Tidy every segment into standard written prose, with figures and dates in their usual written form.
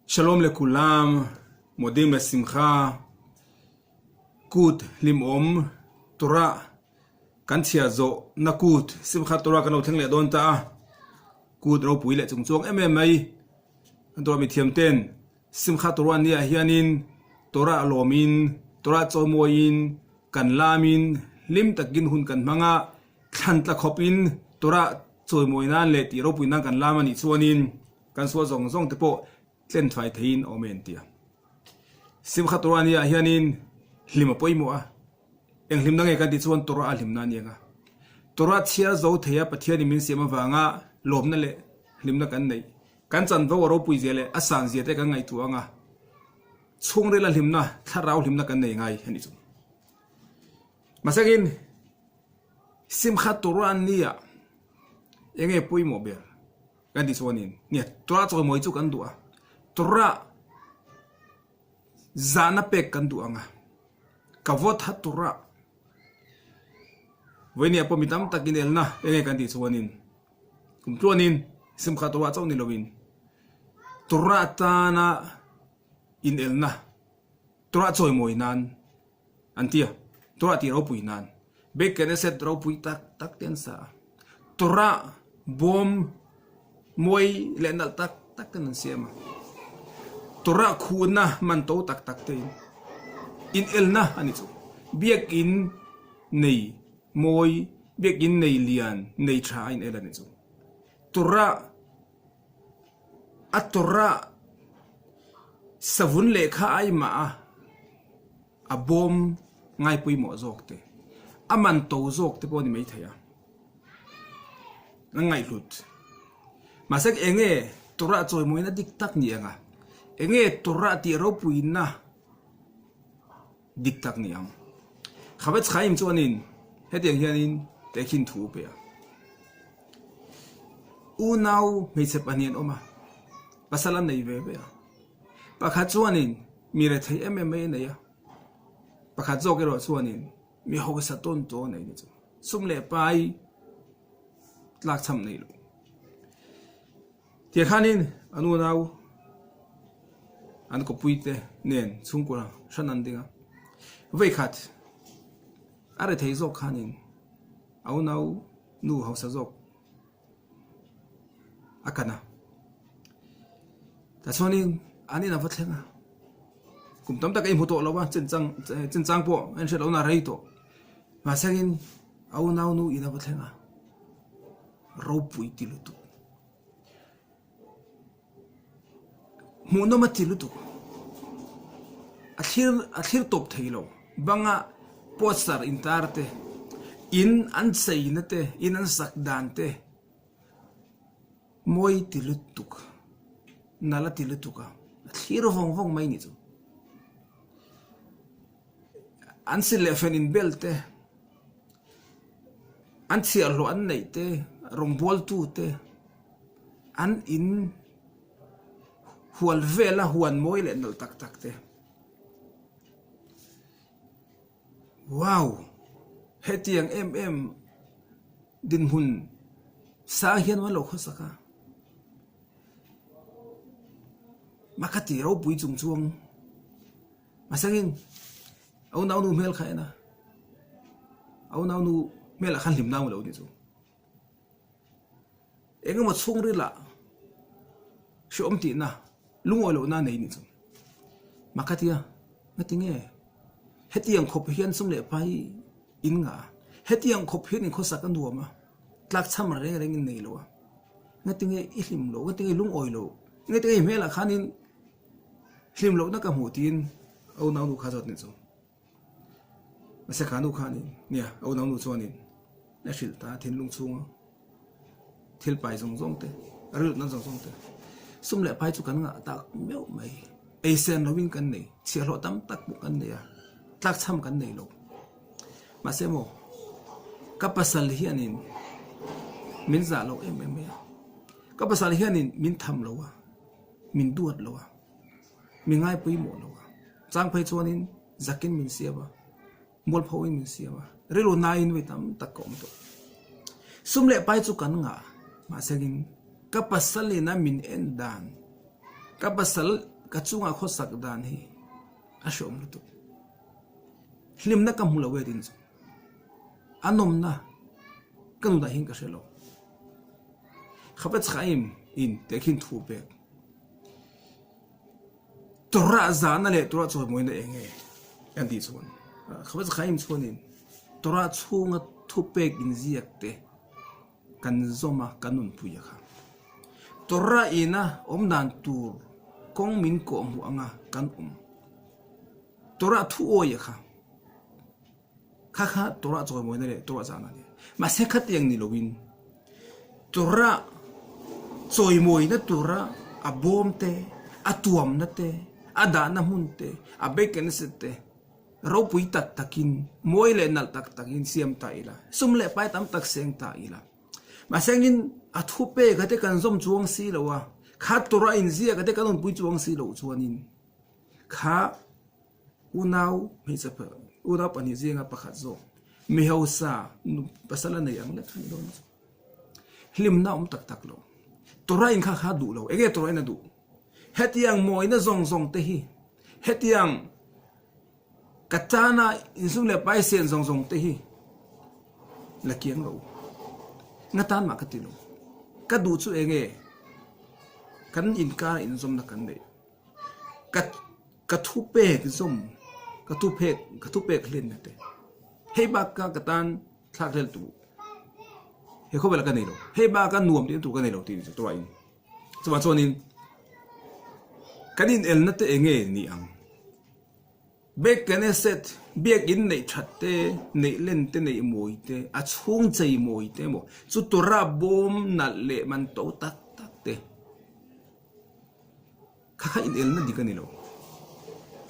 Shalom lekulam, Modim lesimcha, Kut hlimawm Torah kan chhiar zawh na kut Simchat Torah kan lo thleng leh dawn ta a, kut ropui leh chungchuang em em mai kan Torah mithiam ten Simchat Torah nia hianin Torah lawmin Torah chawimawiin kan lamin hlim takin hun kan hmang a, thlan tla khawpin Torah chawimawi nan leh tih ropui nan kan lam a nih chuanin Kan sual zawng zawng te pawh tlen thuai theiin awm e an ti a. Simchat Torah ni ah hianin hlim a pawimawh a, eng hlimna nge kan tih chuan Torah a hlimna a ni ang a. Torah chhiar zo theia Pathianin min siam avanga lawmna leh hlimna kan neih, kan chanvo a ropui zia leh a san zia te kan ngaihtuah ang a, chhungril a hlimna, thlarau hlimna kan nei ngai a nih chu. Mahsekin Simchat Torah ni ah eng nge pawimawh ber? Kan ti chuanin, nia, Torah chawimawi chu kan duh a, Torah zahna pek kan duh ang a, ka vote ha Torah vawinia pawh mi tam tak inelna eng nge kan tih chuanin, kum tluanin Simcha Torah chauh ni loin Torah tana inelna, Torah chawimawi nan An ti a, Torah tih ropui nan Beit Knesset ropui tak tak te an sa a, Torah bawm mawi leh nalh tak tak ten an siam a, Torah khuhna man to tak tak te in inelna a ni chu. Biakin nei mawi, biakin nei lian, nei tha a inel a ni chu. Torah a Torah savun lehkha aimah a. A bawm ngai pawimawh zawk te, a man to zawk te pawh a ni maithei a, a ngaihhlut. Mahse eng nge Torah chawimawina dik tak ni ang a, eng nge Torah tih ropuina dik tak ni ang? Chafetz Chaim chuanin hetiang hianin tehkhin thu a pe a, Unau hmeichhe pahnih an awm a, pasal an nei ve ve a. Pakhat chuanin mi rethei em em mai a nei a, pakhat zawk erawh chuanin mi hausa tawn tawn a nei ni chu. Sum leh pai tlak chham nei lo. Tiah khanin an unau an kawpui te nen chhungkua hran an ding a, vawikhat a rethei zawk khanin a unau nu hausa zawk a kan a tichuanin an in a va thleng a kum tam tak a inhmu tawh lo a chinchang chinchang pawh a inhriat lohna a rei tawh mahsengin a unau nu in a va thleng a ropui ti lutuk hmuhnawm a ti lutuk a thlir a thlir tawp thei lo banga poster intar te in an cheina te in an sak dan te mawi ti lutuk nal a ti lutuk a a thlir vawng vawng mai ni chu an silh leh fen inbel te an chhiahhlawh an neih te rawngbawltu te an in hual vela huan mawi leh nalh tak tak te wow hetiang em em dinhmun sang hian an lo khawsak a Makati ropui chung chuang Masangin a unaunu hmel kha en a, a unaunu hmelah khan hlim nau lo ni chu. Eng emaw chhungrilah hrehawm tihna, lungawi lohna nei ni chu. Makhatia, ngatinge hetiang khawp hian sum leh pai in ngah a, hetiang khawp hian in khawsak a nuam a, tlakchham reng reng in nei lo a, ngatinge i hlim lo, ngatinge i lungawi lo, ngatinge i hmelah khanin Hlim lohna ka hmuh tiin a unaunu kha zawt ni chu. Mahse kha nu khanin, nia, a unaunu chuanin a hrilh ta a thinlung chhunga thil pai zawng zawng te, a rilutna zawng zawng te. Sum leh pai chu kan ngah tak meuh mai. Ei sen loin kan nei, chhiahhlawh tam tak pawh kan nei a, tlakchham kan nei lo. Mahse maw, ka pasal hianin min zah lo em em mai a, ka pasal hianin min tham lo a. Min duat lo a, mi ngai pawimawh lo a, chang phei chuanin zakin min siam a, mualphoin min siam a, rilru nain vawi tam tak ka awm tawh. Sum leh pai chu kan ngah, mahsengin ka pasal ina min en dan, ka pasal ka chunga khawsak dan hi a hreawm lutuk. Hlimna ka hmu lo e tin chu a nawmna ka nunah hian ka hre lo. Chafetz Chaim in tehkhin thu pek. Torah zahna leh Torah chawimawina eng nge an tih chuan Chafetz Chaim chuanin Torah chhunga thupek inziak te kan zawm a, kan nunpui a kha. Torah ina awm dan tur kawng min kawhhmuh anga kan awm. Torah thu awi a kha. Kha kha Torah chawimawina leh Torah zahna a ni. Mahse khatiang ni loin Torah chawimawina tura a bawm te, a tuamna te, a dahna hmun te, a Beit Knesset te ropui tak takin, mawi leh nalh tak takin siam ta ila, sum leh pai tam tak seng ta ila. Mahse engin a thupek a te kan zawm chuang si lo a, kha Torah inziak a te kan awmpui chuang si loh chuanin kha Unau hmeichhe unau pahnih zinga pakhat zawk mi hausa pasal a nei ang lek kha ni dawn chu. Hlimna awm tak tak lo. Torah in kha kha duh lo. Enge Torah in a duh? Hetiang mawina zawng zawng te hi hetiang ka tana insum leh paisen zawng zawng te hi la kiang lo. Nga tan mah ka ti lo. Ka duh chu enge kan inkar inzawmna kan neih. Ka ka thu pek zawm ka thu phek ka thu pek hlen na te hei bak ka ka tan thlak hlel tur he khawvel ah ka nei lo hei bak a nuam tihna tur ka nei lo tih ni chu tura in chuvang chuanin kan inelna te eng nge ni ang. Bek Knesset, biakinn neih that te, neih len te, neih mawi te, a chhung chei mawi te emaw, chu Torah bawm nalh leh man to tak tak te kha kha inelna dik a ni lo.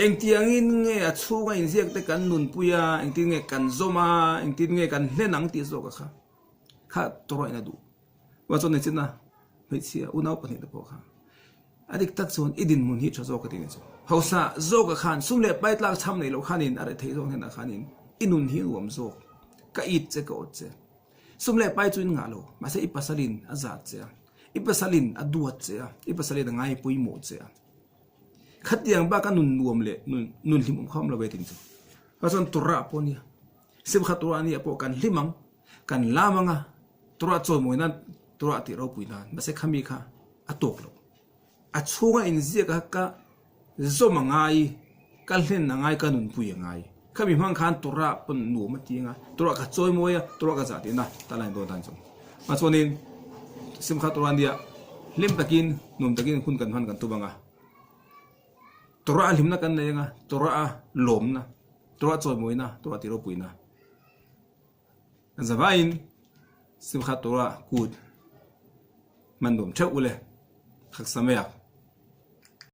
Engtiangin nge a chhunga inziak te kan nunpui a, engtin nge kan zawm a, engtin nge kan hlen ang tih zawk a kha kha Torah in a duh. Chuan chuan engtin a hmeichhia unau pahnihte pawh kha a dik tak chuan i dinhmun hi tha zawk a ti ni chu. Hausa zawka khan sum leh pai tlak chham nei loh khanin a rethei zawk hnenah khanin i nun hi a nuam zawk, ka it che ka awt che. Sum leh pai chu in ngah lo, mahse i pasalin a zat che a, i pasalin a duat che a, i pasalin a ngai pawimawh che a. Khatiang bak a nun nuam leh nun nun hlimawm kha awm lo ve tin chu. Chuan chuan Torah pawh nia, Simchat Torah nia pawh kan hlim ang. Kan lam anga Torah chawimawi nan Torah tih ropui nan mahse khami kha a tawk lo. A chhunga inziak a ka zawm a ngai, ka hlen a ngai, ka nunpui a ngai. Khami hmang khan Torah pawn nuam a ti anga Torah ka chawimawi a, Torah ka zah tihna ta lai dawn tan chu. Mah chuanin Simchat Torah nia hlim takin nuam takin hun kan hman kan tum anga Torah a hlimna kan nei anga Torah a lawmna, Torah chawimawina, Torah tih ropuina. Zavaiin Simchat Torah kut hman nuam theuh ule, Chag Sameach.